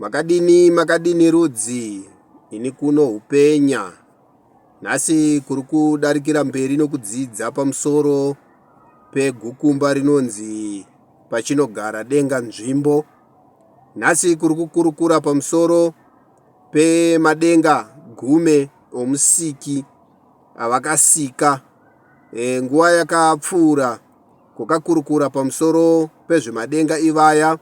Makadini makadini rudzi ini kuno hupenya nhasi kuri kudarikira mberi nokudzidza pamusoro pegukumba rinonzi pachinogara denga nzvimbo nhasi kuri kukurukura pamusoro pemadenga gume omusiki avakasika e, nguva yakapfuura kukakurukura pamusoro pezvemadenga ivaya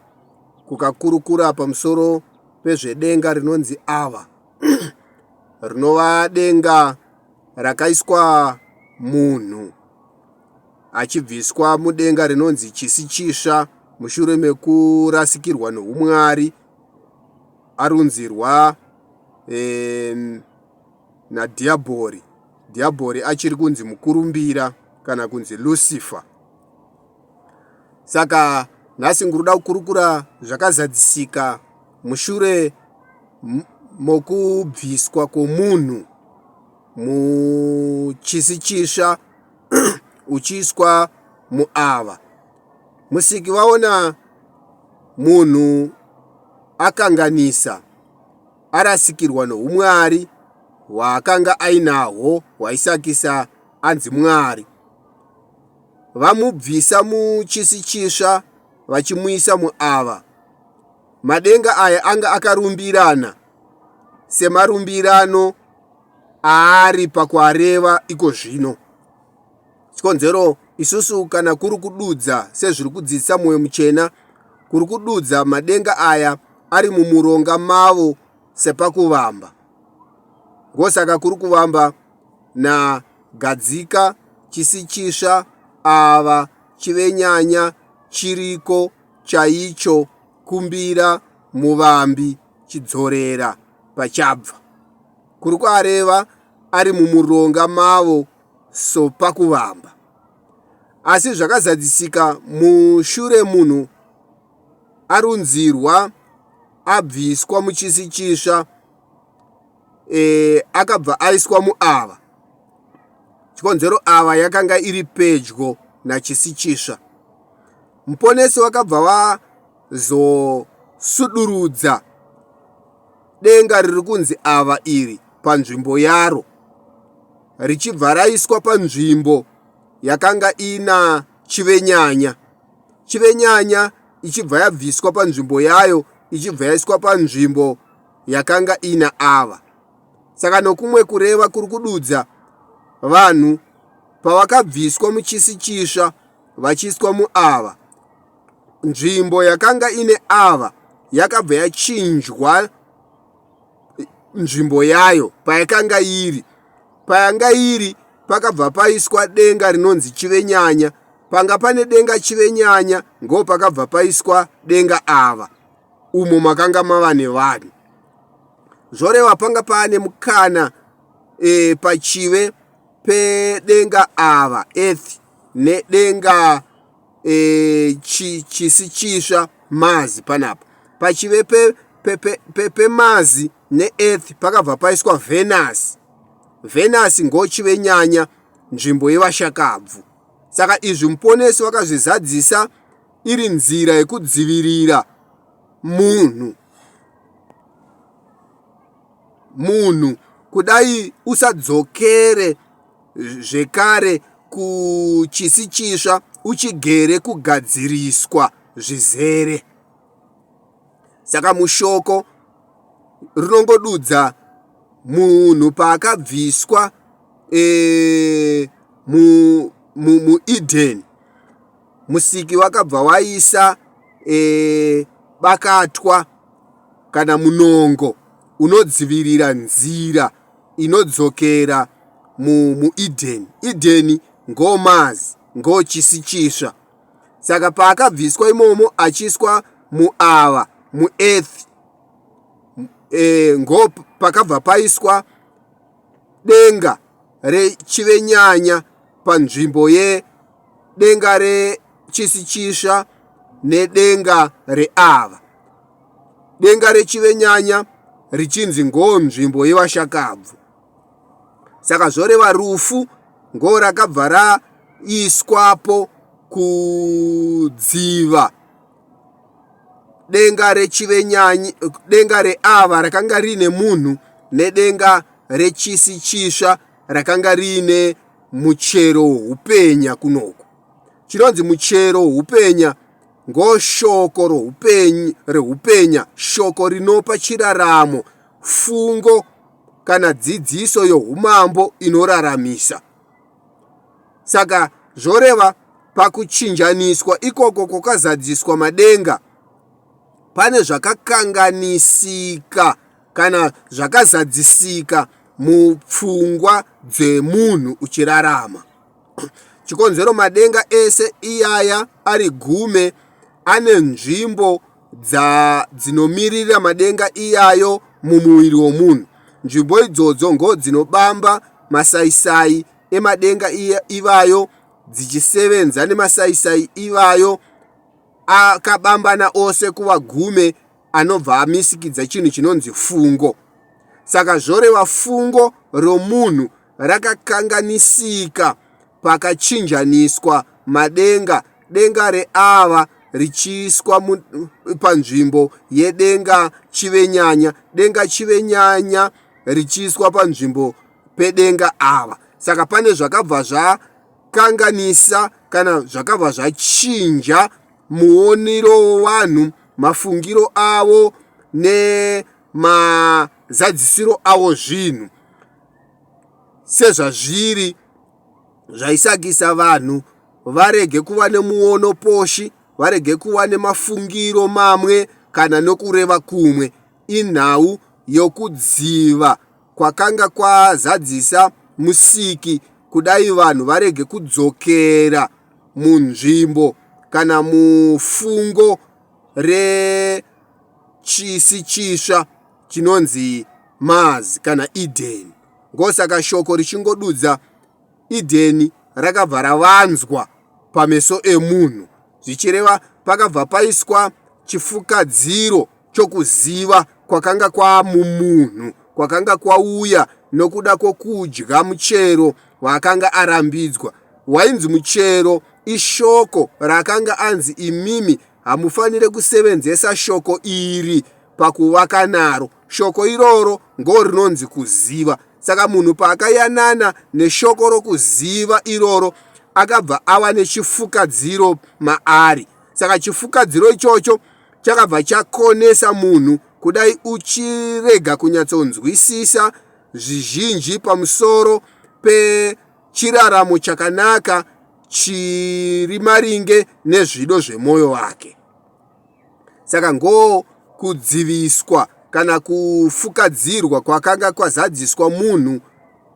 kukakurukura pamusoro pezvedenga rinonzi ava rinova denga rakaiswa munhu achibviswa mudenga rinonzi chisi chisva mushure mekurasikirwa noumwari arunzirwa eh, nadhiabhori dhiabhori achiri kunzi mukurumbira kana kunzi lucifer Saka nhasi nguruda kukurukura zvakazadzisika mushure mokubviswa kwomunhu muchisi chisva uchiiswa muava. Musiki vaona munhu akanganisa arasikirwa noumwari hwaakanga ainahwo hwaisakisa anzi Mwari. Vamubvisa muchisi chisva vachimuisa muava. Madenga aya anga akarumbirana semarumbirano aari pakuareva iko zvino. Chikonzero isusu kana kuri kududza sezviri kudzidzisa mwoyo muchena kuri kududza madenga aya ari mumuronga mavo sepakuvamba. Ngosaka kuri kuvamba na Gadzika Chisichisva ava Chivenyanya chiriko chaicho kumbira muvambi chidzorera pachabva. Kuri kuareva ari mumuronga mavo sopakuvamba. Asi zvakazadzisika mushure munhu arunzirwa abviswa muchisi chisva e, akabva aiswa muava chikonzero ava yakanga iri pedyo nachisichisva muponesi wakabva vazosudurudza denga riri kunzi ava iri panzvimbo yaro richibva raiswa panzvimbo yakanga ina chivenyanya chivenyanya ichibva yabviswa panzvimbo yayo ichibva yaiswa panzvimbo yakanga ina ava. Saka nokumwe kureva kuri kududza vanhu pavakabviswa muchisi chisva vachiiswa muava, nzvimbo yakanga ine ava yakabva yachinjwa nzvimbo yayo payakanga iri. Payanga iri pakabva paiswa denga rinonzi Chivenyanya. Panga pane denga Chivenyanya ngopakabva paiswa denga ava. umo makanga mava nevanhu zvoreva panga paane mukana e, pachive pedenga ava earth nedenga e, chi, chisi chisva mazi panapa pachive pemazi pe, pe, pe, pe neearth pakabva paiswa venus venus ngochive nyanya nzvimbo yevashakabvu saka izvi muponesi vakazvizadzisa iri nzira yekudzivirira munhu munhu kudai usadzokere zvekare kuchisi chisva uchigere kugadziriswa zvizere saka mushoko rinongodudza munhu paakabviswa e, muEdeni mu, mu Musiki wakabva waisa e, bakatwa kana munongo unodzivirira nzira inodzokera muEdeni. Edeni ngomazi ngochisi chisva. Saka paakabviswa imomo achiiswa muava muearth e, ngo pakabva paiswa denga rechivenyanya panzvimbo yedenga rechisichisva nedenga reava. Denga rechivenyanya richinzi ngonzvimbo yevashakabvu. Saka zvoreva rufu ngorakabva raiswapo kudziva. Denga rechivenyanyi, denga reava rakanga riine munhu nedenga rechisi chisva rakanga riine muchero woupenya kunoku. Chinonzi muchero woupenya ngoshoko roupenyu reupenya, shoko rinopa chiraramo, fungo kana dzidziso youmambo inoraramisa. Saka zvoreva pakuchinjaniswa ikoko kwakazadziswa madenga pane zvakakanganisika kana zvakazadzisika mupfungwa dzemunhu uchirarama. Chikonzero madenga ese iyaya ari gume ane nzvimbo dzinomiririra madenga iyayo mumuviri womunhu. Nzvimbo idzodzo ngo dzinobamba masaisai emadenga ivayo dzichisevenza nemasaisai ivayo akabambana ose kuva gume anobva amisikidza chinhu chinonzi fungo. Saka zvoreva fungo romunhu rakakanganisika pakachinjaniswa madenga, denga reava richiiswa panzvimbo yedenga chivenyanya, denga chivenyanya richiiswa panzvimbo pedenga ava. Saka pane zvakabva zvakanganisa kana zvakabva zvachinja muonero wevanhu, mafungiro avo nemazadzisiro avo zvinhu sezvazviri zvaisakisa vanhu varege kuva nemuono poshi, varege kuva nemafungiro mamwe kana nokureva kumwe. Inhau yokudziva kwakanga kwazadzisa Musiki kudai vanhu varege kudzokera munzvimbo kana mufungo rechisi chisva chinonzi Mars kana Eden. Ngosaka shoko richingodudza Idheni rakabva ravanzwa pameso emunhu, zvichireva pakabva paiswa chifukadziro chokuziva kwakanga kwamumunhu kwakanga kwauya nokuda kwokudya muchero waakanga arambidzwa. Wainzi muchero ishoko raakanga anzi imimi hamufanire kusevenzesa shoko iri pakuvaka naro. Shoko iroro ngorinonzi kuziva. Saka munhu paakayanana neshoko rokuziva iroro akabva ava nechifukadziro maari. Saka chifukadziro ichocho chakabva chakonesa munhu kudai uchirega kunyatsonzwisisa zvizhinji pamusoro pechiraramo chakanaka chiri maringe nezvido zvemwoyo wake. Saka ngo kudziviswa kana kufukadzirwa kwakanga kwazadziswa munhu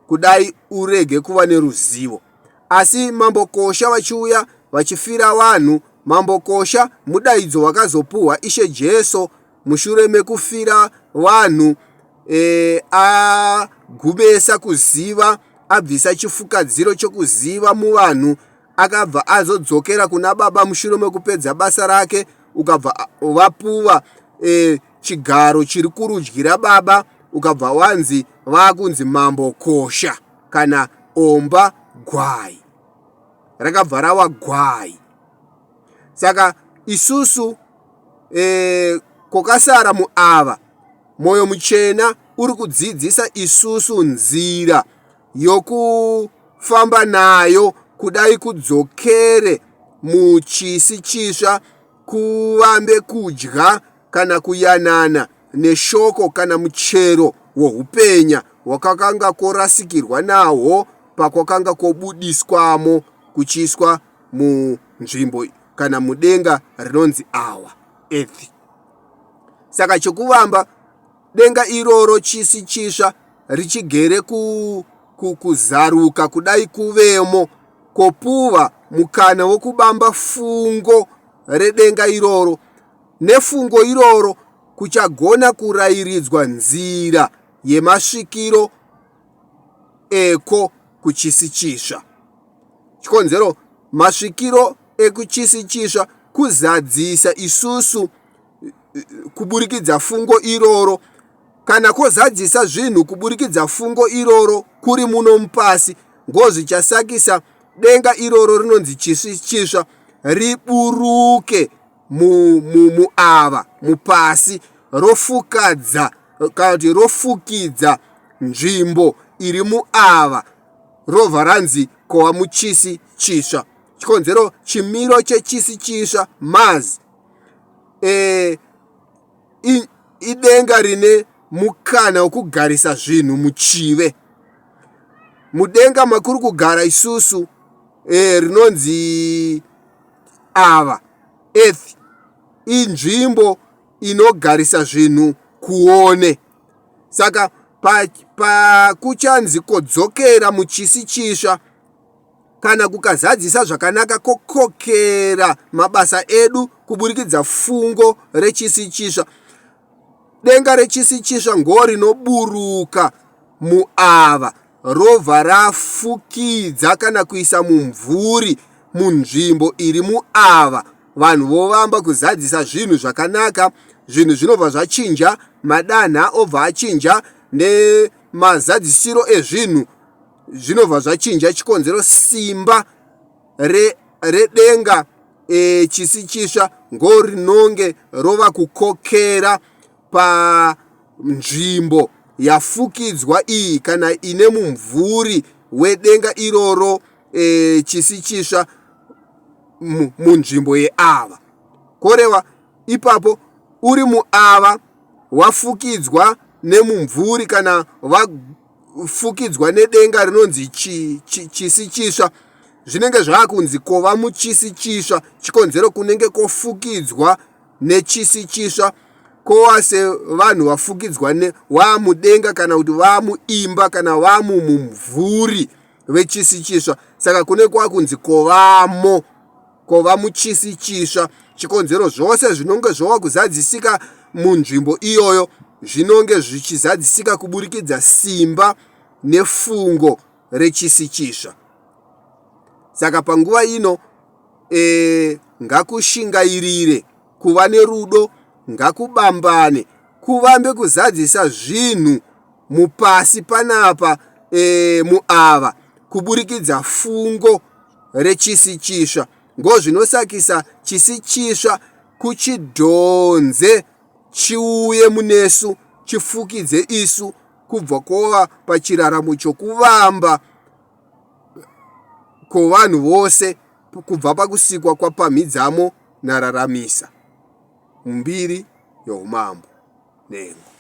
kudai urege kuva neruzivo. Asi Mambo Kosha vachiuya vachifira vanhu, Mambo Kosha mudaidzo wakazopuhwa Ishe Jesu mushure mekufira vanhu e, agumesa kuziva abvisa chifukadziro chokuziva muvanhu akabva azodzokera kuna baba mushure mekupedza basa rake ukabva vapuva e, chigaro chiri kurudyi rababa ukabva wanzi vakunzi mambo kosha kana omba gwai rakabva rava gwai saka isusu e, kwakasara muava mwoyo muchena uri kudzidzisa isusu nzira yokufamba nayo kudai kudzokere muchisi chisva kuvambe kudya kana kuyanana neshoko kana muchero woupenya wakakanga kworasikirwa nahwo pakwakanga kwobudiswamo kuchiiswa munzvimbo kana mudenga rinonzi awa earth. Saka chokuvamba denga iroro chisi chisva richigere ku, ku, kuzaruka kudai kuvemo kopuva mukana wokubamba fungo redenga iroro nefungo iroro kuchagona kurayiridzwa nzira yemasvikiro eko kuchisi chisva. Chikonzero masvikiro ekuchisi chisva kuzadzisa isusu kuburikidza fungo iroro kana kozadzisa zvinhu kuburikidza fungo iroro kuri muno mupasi ngozvichasakisa denga iroro rinonzi chisvi chisva riburuke muava mu, mu mupasi rofukadza kana kuti rofukidza nzvimbo iri muava robva ranzi kova muchisi chisva. Chikonzero chimiro chechisi chisva Mars e, idenga rine mukana wekugarisa zvinhu muchive. Mudenga makuri kugara isusu e, rinonzi ava earth inzvimbo inogarisa zvinhu kuone. Saka pakuchanzi pa kodzokera muchisi chisva kana kukazadzisa zvakanaka kokokera mabasa edu kuburikidza fungo rechisi chisva. Denga rechisi chisva ngorinoburuka muava robva rafukidza kana kuisa mumvuri munzvimbo iri muava. Vanhu vovamba kuzadzisa zvinhu zvakanaka, zvinhu zvinobva zvachinja, madanha obva achinja nemazadzisiro ezvinhu zvinobva zvachinja. Chikonzero simba redenga re chisi chisva ngorinonge rova kukokera panzvimbo yafukidzwa iyi kana ine mumvuri wedenga iroro e, chisi chisva munzvimbo yeava. Koreva ipapo uri muava wafukidzwa nemumvuri kana vafukidzwa nedenga rinonzi chi, chi, chisi chisva zvinenge zvaakunzi kova muchisi chisva chikonzero kunenge kofukidzwa nechisi chisva kowa sevanhu vafukidzwa waamudenga kana kuti vaamuimba kana vaamumumvuri vechisi chisva saka kune kwakunzi kovamo kova muchisi chisva chikonzero zvose zvinonge zvova kuzadzisika munzvimbo iyoyo zvinonge zvichizadzisika kuburikidza simba nefungo rechisi chisva saka panguva ino e, ngakushingairire kuva nerudo ngakubambane kuvambe kuzadzisa zvinhu mupasi panapa e, muava kuburikidza fungo rechisi chisva ngozvinosakisa chisi chisva kuchidhonze chiuye munesu chifukidze isu kubva kwova pachiraramo chokuvamba kwevanhu vose kubva pakusikwa kwaPamhidzamo naRaramisa mumbiri youmambo. Nhengo.